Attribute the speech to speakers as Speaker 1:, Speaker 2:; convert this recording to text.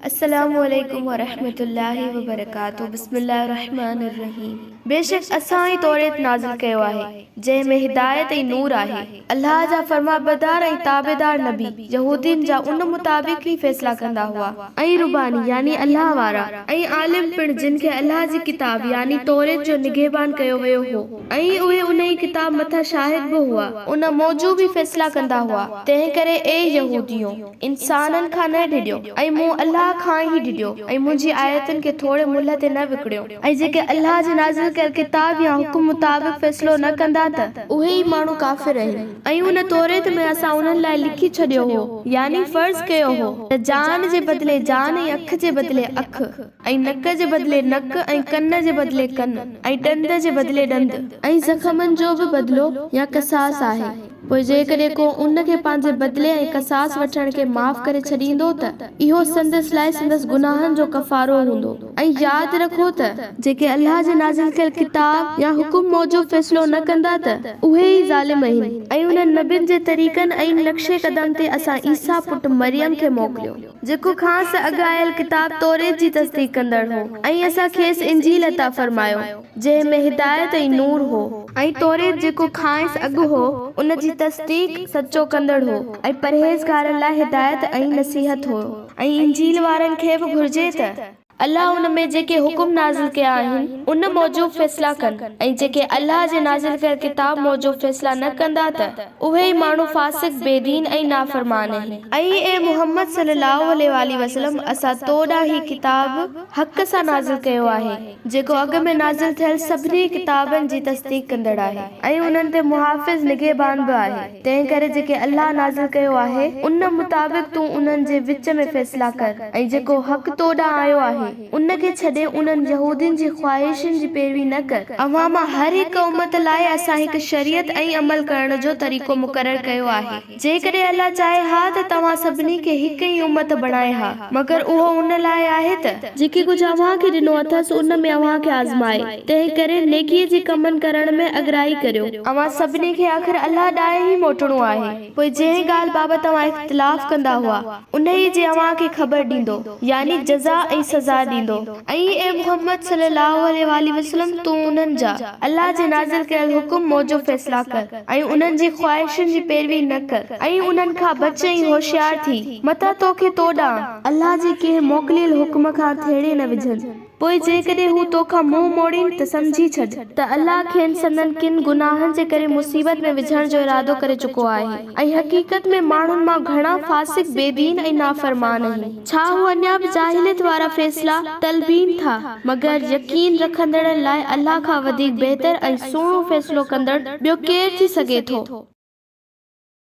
Speaker 1: السلام عليڪم ورحمة الله وبرڪاته بسم الله الرحمٰن الرحيم بيشڪ اسان ئي توريت نازل ڪيو آهي جنهن ۾ هدايت ۽ نور آهي الله جا فرمانبردار ۽ تابعدار نبي يهودين جا ان مطابق ئي فيصلا ڪندا هئا ۽ رباني يعني الله وارا ۽ عالم پڻ جن کي الله جي ڪتاب يعني توريت جو نگهبان ڪيو ويو هو ۽ اهي انهي ڪتاب مٿان شاهد به هئا ان موجب ئي فيصلا ڪندا هئا تنهنڪري اي يهوديو! انسانن کان نه ڊڄو ۽ مون الله کان ئي ڊڄو ۽ منهنجي آيتن کي ٿوري ملهه تي نه وڪڻيو. ۽ جيڪي الله جي نازل ڪيل ڪتاب يا حڪم مطابق فيصلو نه ڪندا ته اهي ئي ماڻهو ڪافر آهن. ۽ ان توريت ۾ اسان انهن لاء لکي ڇڏيو هو، يعني فرض ڪيو هو، ته جان جي بدلي جان ۽ اک جي بدلي اک ۽ نڪ جي بدلي نڪ ۽ ڪن جي بدلي ڪن ۽ ڏند جي بدلي ڏند. ۽ زخمن جو به بدلو يا قصاص آهي. پوء جيڪڏهن ڪو ان کي پنهنجي بدلي ۽ قصاص وٺڻ کي معاف ڪري ڇڏيندو ته اهو سندس لاء سندس گناهن جو ڪفارو هوندو ۽ ياد رکو ته، جيڪي الله جي نازل ڪيل ڪتاب يا حڪم موجب فيصلو نه ڪندا ته اهي ئي ظالم آهن ۽ انهن نبين جي طريقن ۽ نقش قدم تي اسان عيسيٰ پٽ مريم کي موڪليو. جيڪو کانئس اڳ آيل ڪتاب توريت جي تصديق ڪندڙ هو ۽ اسان کيس انجيل عطا فرمايو، جنهن ۾ هدايت ۽ نور هو. ۽ توريت جيڪو کانئس اڳ هو، ان جي تصديق سچو ڪندڙ هو ۽ پرهيزگارن لاء هدايت ۽ نصيحت هو. ۽ انجيل وارن کي به گهرجي ته. الله ان ۾ جيڪي حڪم نازل ڪيا آهن، ان موجب فيصلا ڪن ۽ جيڪي الله جي نازل ڪيل ڪتاب موجب فيصلا نه ڪندا ته اهي ئي ماڻهو فاسق، بي دين ۽ نافرمان آهن. ۽ اي محمد صلّي اللّٰه عليه واٰله وسلّم! اسان تو ڏانهن هي ڪتاب حق سان نازل ڪيو آهي، جيڪو اڳ ۾ نازل ٿيل سڀني ڪتابن جي تصديق ڪندڙ آهي ۽ انهن تي محافظ، نگهبان، به آهي. تنهن ڪري جيڪي الله نازل ڪيو آهي، ان مطابق تون انهن جي وچ ۾ فيصلا ڪر ۽ جيڪو حق تو ڏانهن آيو آهي، ان کي ڇڏي انهن يهودين جي خواهشن جي پيروي نه ڪر. اوهان مان هر هڪ امت لاء اسان هڪ شريعت ۽ عمل ڪرڻ جو طريقو مقرر ڪيو آهي. جيڪڏهن الله چاهي ها ته توهان سڀني کي هڪ ئي امت بڻائي ها، مگر اهو ان لاء آهي ته. جيڪي ڪجهه اوهان کي ڏنو اٿس، ان ۾ اوهان کي آزمائي. تنهنڪري نيڪيء جي ڪمن ڪرڻ ۾ اڳرائي ڪريو. اوهان سڀني کي آخر الله ڏانهن ئي موٽڻو آهي. پوء جنهن ڳالهه بابت اوهان اختلاف ڪندا هئا، انهيء جي اوهان کي خبر ڏيندو، يعني جزا ۽ سزا ڏيندو. ۽ اي محمد صلّي اللّٰه عليه واٰله وسلّم! تون انهن جا، الله جي نازل ڪيل حڪم موجب فيصلا ڪر ۽ انهن جي خواهشن جي پيروي نه ڪر ۽ انهن کان بچ ۽ هوشيار ٿي، متان توکي تو ڏانهن، الله جي ڪنهن موڪليل حڪم کان ٿيڙي نه وجهن. پوء جيڪڏهن هو تو کان منهن موڙين ته سمجهي ڇڏ ته الله کين سندن ڪن گناهن جي ڪري مصيبت ۾ وجهڻ جو ارادو ڪري چڪو آهي ۽ حقيقت ۾ ماڻهن مان گهڻا فاسق، بي دين ۽ نافرمان آهن. ڇا هو اڃا به جاهليت وارا فيصلا طلبين ٿا؟ مگر يقين رکندڙن لاء الله کان وڌيڪ بهتر ۽ سهڻو فيصلو ڪندڙ ٻيو ڪير ٿي سگهي ٿو؟